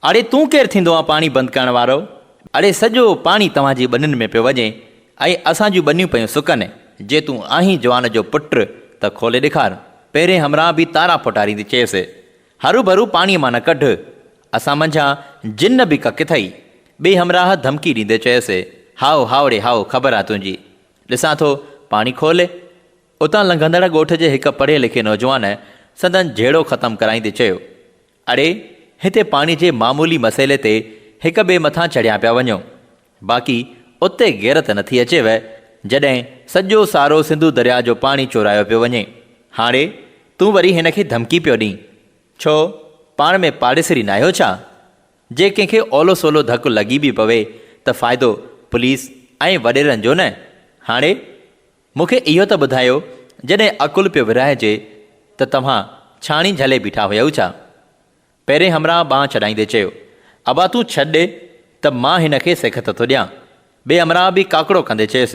اڙي تون ڪير ٿيندو آن پاڻي بند ڪرڻ وارو؟ اڙي سڄو پاڻي توهان جي ٻنين ۾ پيو وڃي ۽ اسان جون ٻنيون پيون سڪن، جي تون آهين جوان جو پٽ ته کولي ڏيکار. پهرين همراهه به تارا ڦوٽاريندي چيس، هروڀرو پاڻيء مان نه ڪڍ، اسان منجهان جن به ڪڪ ٿئي. ٻئي همراهه ڌمڪي ڏيندي چيس، هائو هائو ڙي هائو خبر آ تنهنجي. ڏسان ٿو پاڻي کول. اتان لنگهندڙ ڳوٺ جي هڪ پڙهئي لکئي نوجوان سندن جهيڙو ختم ڪرائيندي چيو، اڙي هتي پاڻي جي معمولي مسئلي تي هڪ ٻئي مٿان چڙهيا پيا وڃو. باقي اتي غيرت نٿي اچيو جڏهن سڄو سارو سنڌو درياء جو پاڻي چورايو پيو وڃي. هاڻي تون وري هن کي ڌمڪي پيو ڏين. ڇو پاڻ ۾ پاڙيسري ناهيو ڇا؟ جي ڪنهن کي اولو سولو ڌڪ لڳي به پوي ته فائدو پوليس ۽ وڏيرن جو نه. هاڻي مون کي اهو ته ٻڌايو جڏهن عقل پيو ورهائجي ته توهان ڇاڻي جهلي بيٺا هيؤ ڇا؟ پهرين همراهه ٻانهن ڇڏائيندي چيو، ابا تون ڇڏ ته مان هن کي سيکت ٿو ڏيان. ٻئي همراهه به ڪاڪڙو ڪندي چيس،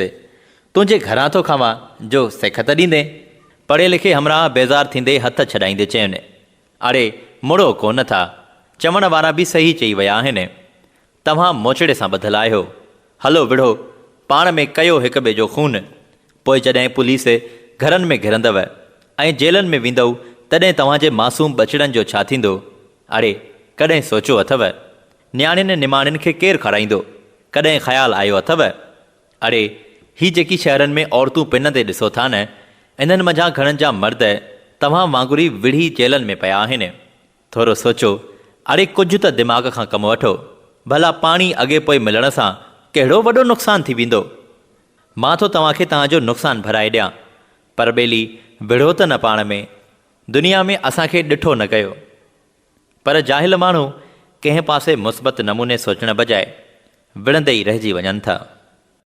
تنهنجي گهران ٿو کاوان جو سيکت ڏيندين؟ پڙهي لکي همراهه بيزار ٿيندي هٿ ڇڏائيندي چين، اڙي مڙو ڪونه ٿا، چوڻ وارا به صحيح چئي ويا آهن. توهان موچڙي سان ٻڌل آهيو. هلو وڙهو، پاڻ ۾ ڪيو هڪ ٻئي جو خون. پوء جڏهن پوليس گهرن ۾ گهرندؤ ۽ جيلن ۾ ويندؤ تڏهن توهان جي معصوم ٻچڙن جو ڇا ٿيندو؟ اڙي ڪڏهن سوچيو اٿئو؟ نياڻين نماڻين کي ڪير کارائيندو؟ ڪڏهن خيال آيو اٿئو؟ اڙي هي جيڪي شهرن ۾ عورتون پنندي ڏسو ٿا نه، انهن منجهان گهڻن جا مرد توهان وانگر ئي وڙهي جيلن ۾ پيا آهن. ٿورو سوچو، اڙي ڪجهه ته دماغ کان ڪم وٺو، ڀلا پاڻي اڳي پوء ملڻ سان ڪهڙو وڏو نقصان ٿي ويندو؟ مان ٿو توهان کي توهان جو نقصان ڀرائي ڏيان، پر ٻيلي وڙهو ته نه پاڻ ۾، دنيا ۾ اسان کي ڏٺو نه ڪيو. پر جاهل ماڻهو ڪنهن پاسي مثبت نموني سوچڻ بجاء وڙهندي ئي رهجي وڃن ٿا.